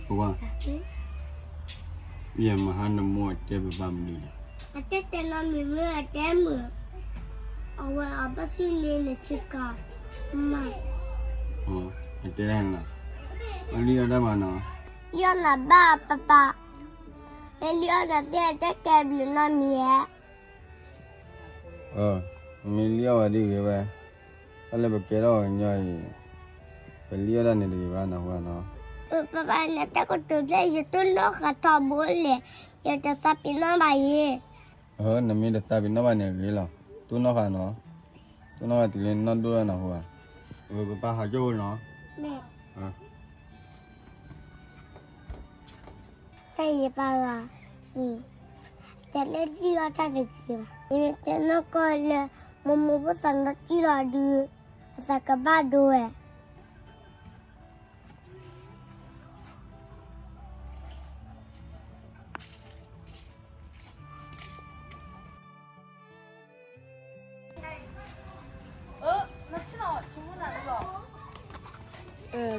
ပဝါ, ယမဟါနမိၢ်အတဲပဘၣ်မနုၤလဲၣ်. အတဲတဲနီတမံၤမ့ၢ်အတဲမုာ်, အဝဲအဘၣ်ဆူၣ်န့ၣ်နထံကီၢ်, မ့ၢ်, အတဲဒၣ်နၤ, အလံၣ်အီၣ်တၢ်မးနီၤ, လံၣ်အီၣ်နၤဘၣ်ပပၢ်, မ့ၢ်လံၣ်အီၣ်နၤသ့ၣ်အတဲကဲဘျုးနီတမံၤဧါ. မ့ၢ်လံၣ်အီၣ်ဝဲဒ်ဂ့ၤဝဲ, တၢ်လၢပကဲထီၣ်ပှၤကညီအံၤ, ပလံၣ်အီၣ်တၢ်န့ၣ်တဂ့ၤဘၣ်နီၤ ဟူဧါနီၤ. ပပၢ်န့ၣ်တဲကတိၤဖျဲၣ် ယတိၢ်နီၣ်ဃာ်ထီဘိလဲၣ်, ယတသးပ့ၤနီၣ်ဘၣ်ယဲ. နမ့ၢ်တသးပ့ၤနီၣ်ဘၣ်န့ၣ်ဂ့ၤလီၤ, တိၢ်နီၣ်ဃာ်နီၤ, တိၢ်နီၣ်ဃာ်တုၤလၢနနီၢ်ဒိၣ်လၢနီၤ ဟူဧါ. ပပၢ်ဟးကၠိၣ်နီၤ. တၢ်ယပၢ်ဂၤ, တၢ်လၢလံၣ်အီၣ်တၢ်တဂ့ၤဘၣ်. မ့ၢ်တဲနီၢ်ကီၢ်လၢ မိၢ်မိၢ်ဖိသးနီတံၢ်လီၤဒုး, အသးကဘၣ်ဒိဝဲ.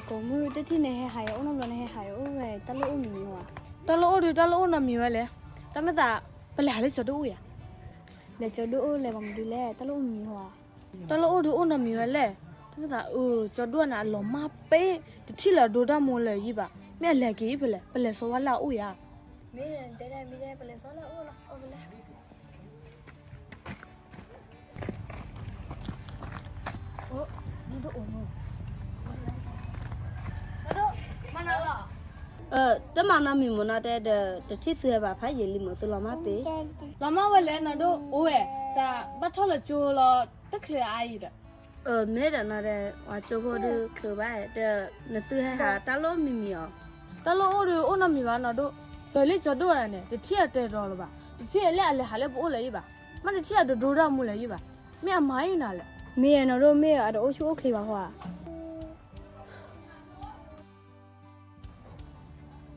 ကိးမုၢ်တထံၣ်န့ၣ်ဟဲဟးယအိၣ်နီတဘျီန့ၣ် ဟဲဟးယအိၣ်ဝဲ တၢ်လၢအိၣ်မံၤမံၤဧါ. တၢ်လၢအိၣ်ဒီး တၢ်လၢအိၣ်နီတမံၤဝဲလဲၣ်. တၢ်မ့ၢ်သး ပလဲၤဟးလၢကၠီဒိၣ်အိၣ်ဧါ. လဲၤကၠီဒိၣ်အိၣ်လဲၤဘၣ်မနုၤလဲၣ်, တၢ်လၢအိၣ်မံၤမံၤဧါ. တၢ်လၢအိၣ်ဒီးအိၣ်နီတမံၤဝဲလဲၣ်. တၢ်မ့ၢ်သး ကၠီဒိၣ်န့ၣ် အလီၤမၢ်ပ့ၢ်, တထံၣ်လၢအဒိတၢ်မူလၢၤယံၤဘၣ်. မ့ၢ်အလဲၤက့ၤအံၤဖဲလဲၣ်, ပလဲၤစီဝဲလၢအအိၣ်ဧါ. မ့ၢ်တဲဒၣ်မ့ၢ်တဲ ပလဲၤစီလၢအအိၣ်လီၤ. တမၤနီတမံၤမ့ၢ်နီတဲဒီး တထံၣ်သုဟဲဘၣ်ဖးယံာ်လံမ့ၢ်သုလီၤမၢ်ပ့ၢ်. လီၤမၢ်ဝဲလဲၣ်နီဒိၣ်, အိၣ်ဝဲ, တၢ်ဘၣ်ထီၣ်လၢကၠိလီၤ, တချုးအါအံၤဒီး. မ့ၢ်ဒီးနီတဲ, ပှၤကၠိဖိဒုးချုးဘၣ်ဒီး, နသုဟဲဟးတၢ်လၢအိၣ်မံၤမံၤဧါ. တၢ်လၢအိၣ်ဒီးအိၣ်နီတမံၤဘၣ်နီဒိၣ်, ဒီးလၢကၠီဒိၣ်န့ၣ် တထံၣ်အတဲတီလၢၤဘၣ်, တထံၣ်လၢအလဲၤဟးလၢပအိၣ်လၢၤယံၤဘၣ်, မ့ၢ်တထံၣ်အဒိဒိတၢ်မူလၢၤယံၤဘၣ်, မ့ၢ်အမၤအံၤနၤလဲၣ်. မ့ၢ်နီဒိၣ် မ့ၢ်အတအိၣ်ဆူၣ်အိၣ်ချ့ဘၣ်ဃီဧါ. ဒီးနီၢ်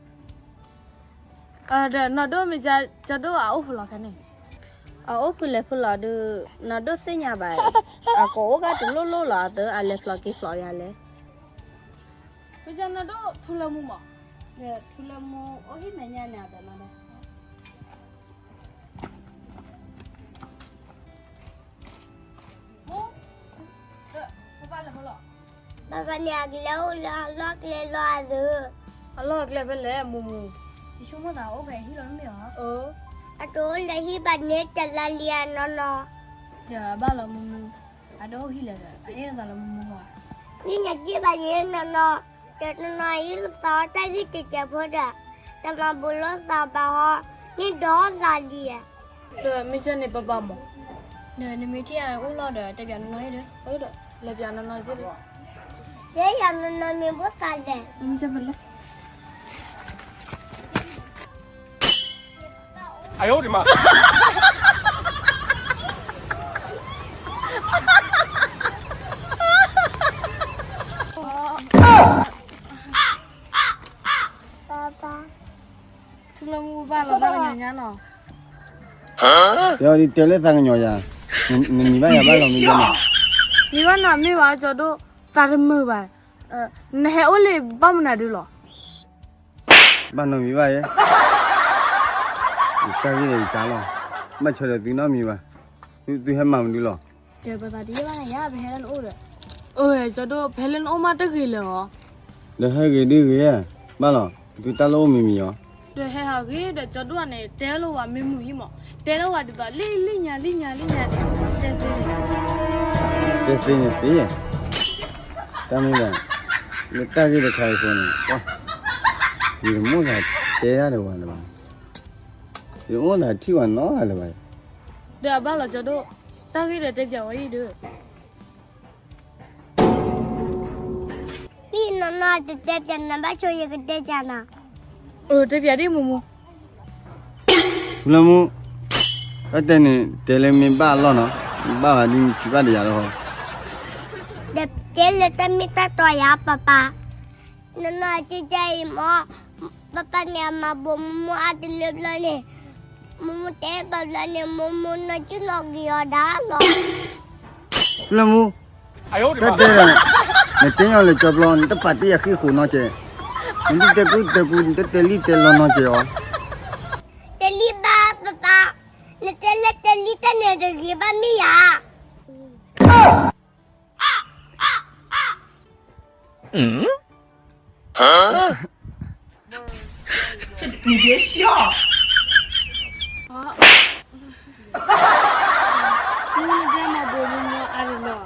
ဒိၣ်မ့ၢ်ကၠီဒိၣ်အအိၣ်ဖဲလဲၣ်ခဲန့ၣ်. အအိၣ်ဖဲလဲၣ်ဖဲလဲၣ်ဒီး နီၢ်ဒိၣ်သ့ၣ်ညါဘၣ်, အကိးအိၣ်ကတလိၣ်လိၣ်လီၤ အသုအလဲၤဖျိးက့ၤဖျိးယၤလဲၣ်. မ့ၢ်ကၠီနီၢ်ဒိၣ်ထူလၢမူမး, ထူလၢမူအိၣ်ဟံၣ်မဲာ်ညါန့ၣ်အဒီးနီၢ်ဒိၣ် ပပၢ်န့ၣ်အကလဲၤအိၣ်လၢအလီၢ်ကျဲလီၤအသု, အလီၢ်အကျဲဖဲလဲၣ်မူမူ, ယဆိကမိၣ်သးအိၣ်ဖဲဟံၣ်လီၤမ့ၢ်ဧါ. အတအိၣ်လၢဟံၣ်ဘၣ်န့ၣ် တလါလံဧါနီၢ်နီၢ်. ဒီးအဘၣ်လီၤမူမူ, အတအိၣ်ဟံၣ်လၢၤဒီး အအဲၣ်လိာ်သးလၢမူမူဧါ. ဃ့ညါက့ၢ်ဘၣ်ယဲနီၢ်နီၢ်, ဒီးနီၢ်နီၢ်ဟံၣ်လိာ်သးအီၣ်တၢ်ဂ့ၢ်တစဲးဖိဒီး, တမၤဘူးလိာ်သးဘၣ်ဟီ, န့ၢ်ဒီးသးလံဧါ. ဒီးမ့ၢ်ကၠီန့ၣ်ပပၢ်မး, ဒီးနမ့ၢ်ထံၣ်အအိၣ်လီၤဒီး တဲပၠးနီၢ်နီၢ်ဟ့ၣ်ဒီး, လဲၤပၠးနီၢ်နီၢ်က့ၢ်လီၤ. တဲယၤနီၢ်နီၢ်မ့ၢ်ဘိၣ်သးလဲၣ်. မ့ၢ်ကၠီပလဲၤ 哎呦我的妈！ ထူလၢမူဘၣ်လီၤသးကညီၤညါနီၤ. တဲအီၤဒ်တဲလၢသးကညီၤယၤ, နနံၤဘၣ်ယၤဘၣ်လီၤမ့ၢ်ကၠီနီၤ. နံၤဘၣ်နီၤမ့ၢ်ဘၣ်ကၠီဒိၣ်, သးတမုာ်ဘၣ်, နဟဲအိၣ်လံဘၣ်မနုၤဒုလီၤ. ဘၣ်နီတမံၤဘၣ်ယဲ, ယတၢ်ဂ့ၢ်ဒီးယကါလီၤ, ဘၣ်ဆၢဒီးသုနီတမံၤဘၣ်, သုဟဲမၤမနုၤလီၤ. ဒီးပသးတယံာ်ဘၣ်နၤယၤ ပဟဲလၢနအိၣ်ဒီး, အၢ ကၠီဒိၣ် ပဟဲလၢနအိၣ်မးတဂ့ၤလၢၤဧါ. ဒီးဟဲဂ့ၤဒ်ဂ့ၤ, ဘၣ်လီၤ, သုတၢ်လၢအိၣ်မံၤမံၤဧါ. ဒီးဟဲဟးဂ့ၤဒီး ကၠီဒိၣ်န့ၣ် တဲလိာ်ဝဲမ့ၢ်မုာ်ဟံၣ်မး, တဲလိာ်ဝဲဒ်သိးလံလံညါလံညါလံညါ, တဲသ့န့ၣ်, တဲသ့န့ၣ်သ့ တၢ်မ့ၢ်ဘၣ်, လၢတၢ်ဂ့ၢ်တခါအံၤအဃိန့ၣ်, ယတမိၣ်သးတဲတၢ်ဒီးဝဲလၢၤဘၣ်, ယတမိၣ်သးထံၣ်ဝဲနီတဂၤလၢၤဘၣ်. ဒီးအဘၣ်လီၤကၠီဒိၣ်, တၢ်ဂ့ၢ်ဒီးတဲပၠးဝဲအံၤဒီး အံၤနီၢ်နီၢ်တတဲပၠးနၤ ဘၣ်ဆိယကတဲပၠးနၤ, အၢ တဲပၠးဒ်မူမူ, ထူလၢမူ, တၢ်တဲန့ၣ် တဲလၢမ့ၢ်ဘၣ်အလီၢ်နီၤ, ဘၣ်ဝဲဒ်ထံၣ်ဘၣ်တယၤလီၤ. ဒီးတဲလၢတၢ်မ့ၢ်တၢ်တီယၤပၢ်ပၢ်, နီၢ်နီၢ်ကၠီကၠီအံၤမး, ပၢ်ပၢ်န့ၣ်အမၤဘိးမူမူအါတလၢဘျီန့ၣ်, မူမူတဲဘၣ်ဘျီန့ၣ် မူမူနီၢ်ကၠီလီၤက့ၤအီၤဒၣ်လီၤ. ထူလၢမူ, တၢ်တဲဒီး, နတဲညီလၢကၠီဘျီ နတပာ်တ့ၢ်ယၤဃံဃိနီတစဲး, နဒုးတဲပူတဲပူ နတတဲလံတဲလီၤနီၤက့ၤအီၤ. တဲလံဘၣ်ပၢ်ပၢ်, နတဲလၢတဲလံတၢ်န့ၣ်တဂ့ၤဘၣ်မ့ၢ်ယၤ. နတဲမၤဘိးမညီအါတလၢ,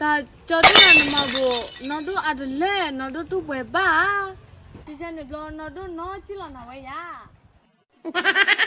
တၢ်ကၠီတၢ်နမၤဘိး နီၢ်ဒိၣ်အါတလၢ နီၢ်ဒိၣ်တူၢ်ပှဲၤဘၣ်ဧါ. တယၤန့ၣ်ဘျီ နီၢ်ဒိၣ်နီၢ်ကံၣ်လီၤနၤဝဲယၤ.